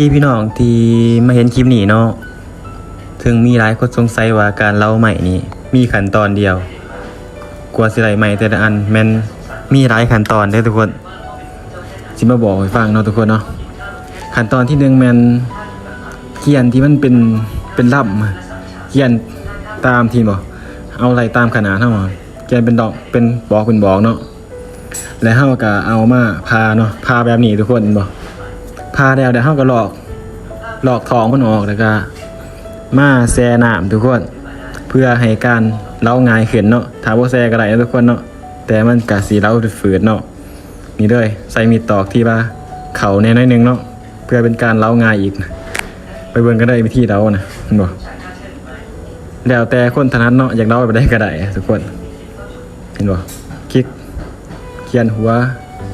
ທີ່ພີ່ນ້ອງທີ່ມາເຫັນຄລິບນີ້ເນາະ, ເຖິງມີຫຼາຍຄົນສົງໄສວ່າການເລົາໄມ້ນີ້ມີຂັ້ນຕອນດຽວ, ກວ່າຊິໄດ້ໄມ້ແຕ່ລະອັນແມ່ນມີຫຼາຍຂັ້ນຕອນເດີ້ທຸກຄົນ. ຊິມາບອກໃຫ້ຟັງເນາະທຸກຄົນເນາະ. ຂັ້ນຕອນທີໜຶ່ງແມ່ນກຽນທີ່ມັນເປັນ ເປັນລຳ, ກຽນຕາມທີ່ບໍ່ ເອົາໄລ່ຕາມຂະໜາດເຮົາ, ກຽນເປັນດອກ ເປັນບອກ ເປັນບອກເນາະ. ແລ້ວເຮົາກໍເອົາມາຜ່າເນາະ, ຜ່າແບບນີ້ທຸກຄົນ ເຫັນບໍ່? ຜ່າແລ້ວ ແລ້ວເຮົາກໍລອກ ລອກທ້ອງມັນອອກ ແລ້ວກໍມາແຊ່ນ້ຳທຸກຄົນ ເພື່ອໃຫ້ການເລົາງ່າຍຂຶ້ນເນາະ. ຖ້າບໍ່ແຊ່ກໍໄດ້ເນາະທຸກຄົນເນາະ, ແຕ່ມັນກໍຊິເລົາຝືດໆເນາະ. ນີ້ເດີ ໃສ່ມີດຕອກທີ່ວ່າເຂົ້າແດ່ໜ້ອຍໜຶ່ງເນາະ ເພື່ອເປັນການເລົາງ່າຍອີກ. ໄປເບິ່ງກັນເດີ ວິທີເລົານະ ເຫັນບໍ່? ແລ້ວແຕ່ຄົນຖະໜັດເນາະ, ຢາກເລົາແບບໃດກໍໄດ້ທຸກຄົນ ເຫັນບໍ່? ຄລິກ ກຽນຫົວ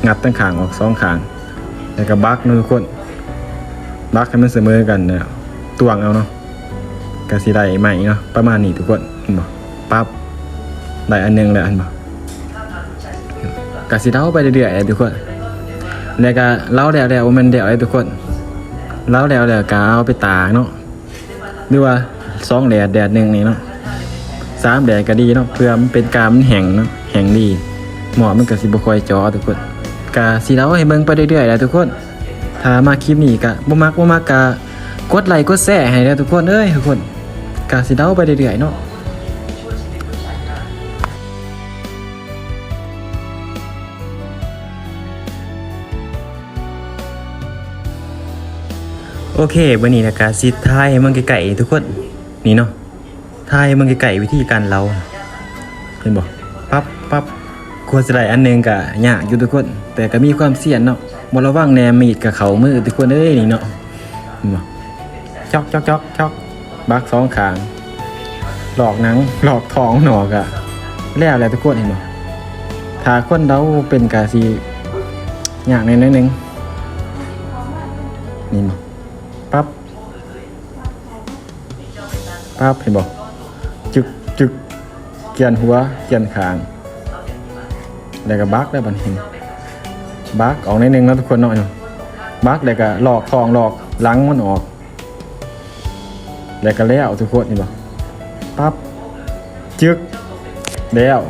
ງັດທັງຂ້າງອອກສອງຂ້າງ ແລ້ວກໍບັກເນາະທຸກຄົນ. ບັກໃຫ້ມັນສະເໝີກັນ ແລ້ວຕວງເອົາເນາະ, ກໍຊິໄດ້ໄມ້ເນາະ ປະມານນີ້ທຸກຄົນ ເຫັນບໍ່? ປັບ ໄດ້ອັນໜຶ່ງແລ້ວ ເຫັນບໍ່? ກະຊິເລົາໄປເລື້ອຍໆແຫຼະທຸກຄົນ. ແລ້ວກະເລົາແລ້ວແລ້ວ ບໍ່ແມ່ນແລ້ວເດ້ທຸກຄົນ, ເລົາແລ້ວແລ້ວກະເອົາໄປຕາກເນາະ ຫຼືວ່າສອງແດດ ແດດໜຶ່ງນີ້ເນາະ, ສາມແດດກະດີເນາະ ເພື່ອມັນເປັນການມັນແຫ້ງເນາະ ແຫ້ງດີ, ໝໍ້ມັນກະຊິບໍ່ຄ່ອຍເຈາະທຸກຄົນ. ກະຊິເລົ່າໃຫ້ເບິ່ງໄປເລື້ອຍໆແຫຼະທຸກຄົນ. ຖ້າມັກຄລິບນີ້ກະ ບໍ່ມັກ ບໍ່ມັກກະກົດໄລກົດແຊໃຫ້ເດີ້ທຸກຄົນເອີຍ ທຸກຄົນ. ກະຊິເລົ່າໄປເລື້ອຍໆເນາະ. ໂອເຄ ບາດນີ້ນະກະຊິຖ່າຍໃຫ້ເບິ່ງໃກ້ໆທຸກຄົນ ນີ້ເນາະ, ຖ່າຍໃຫ້ເບິ່ງໃກ້ໆວິທີການເລົາ ເຫັນບໍ່? ປັບ ປັບ ກວ່າຊິໄດ້ອັນໜຶ່ງກະຍາກຢູ່ທຸກຄົນ, ແຕ່ກະມີຄວາມຊຽນເນາະ, ບໍ່ລະວັງແດ່ມີດກະເຂົ້າມືທຸກຄົນເອີຍ ນີ້ເນາະ ເຫັນບໍ່? ຈອກ ຈອກ ຈອກ ຈອກ ບັກສອງຂ້າງ ຫຼອກໜັງ ຫຼອກທ້ອງນອກກະແລ້ວແຫຼະທຸກຄົນ ເຫັນບໍ່? ຖ້າຄົນເດົາເປັນກະຊິຍາກແດ່ໜ້ອຍໜຶ່ງ ນີ້ເນາະ. ປັບ ປັບ ເຫັນບໍ່? ຈຶກ ຈຶກ ກຽນຫົວ ກຽນຂ້າງ ແລ້ວກະບັກແລ້ວບັດນີ້ ບັກອອກໜ້ອຍໜຶ່ງເນາະທຸກຄົນເນາະ. ບັກແລ້ວກະຫຼອກທ້ອງ ຫຼອກຫຼັງມັນອອກ ແລ້ວກະແລ້ວທຸກຄົນ ເຫັນບໍ່? ປັບ ຈຶກ ແລ້ວ. ໂ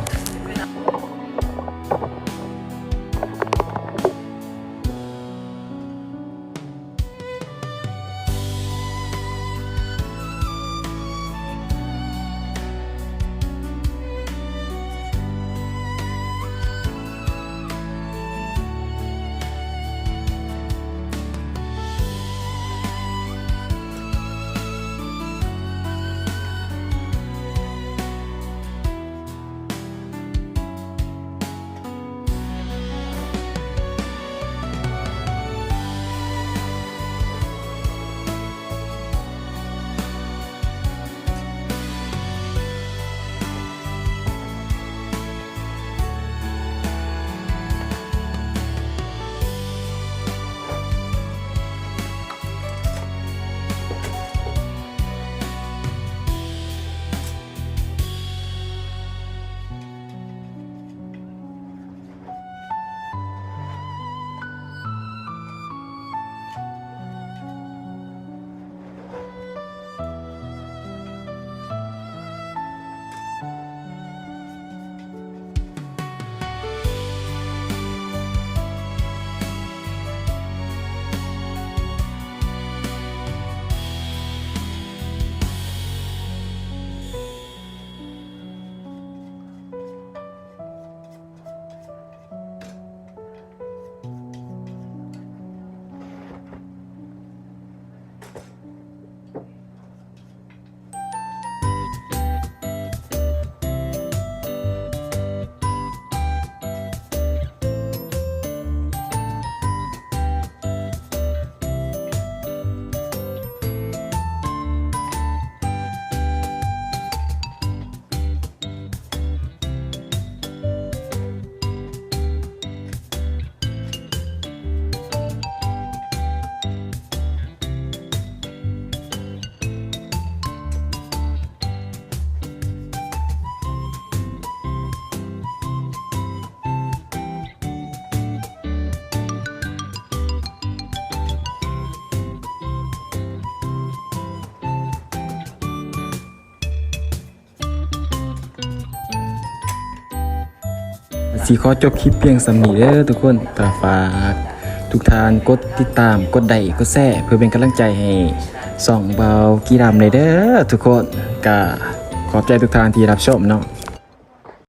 ຊິຂໍຈົບຄລິບພຽງສ່ຳນີ້ເດີທຸກຄົນ. ກໍຝາກທຸກທ່ານກົດຕິດຕາມ, ກົດໄລ, ກົດແຊ ເພື່ອເປັນກຳລັງໃຈໃຫ້ຊ່ອງບ່າວກີດຳແດ່ເດີທຸກຄົນ. ກໍຂອບໃຈທຸກທ່ານທີ່ຮັບຊົມເນາະ.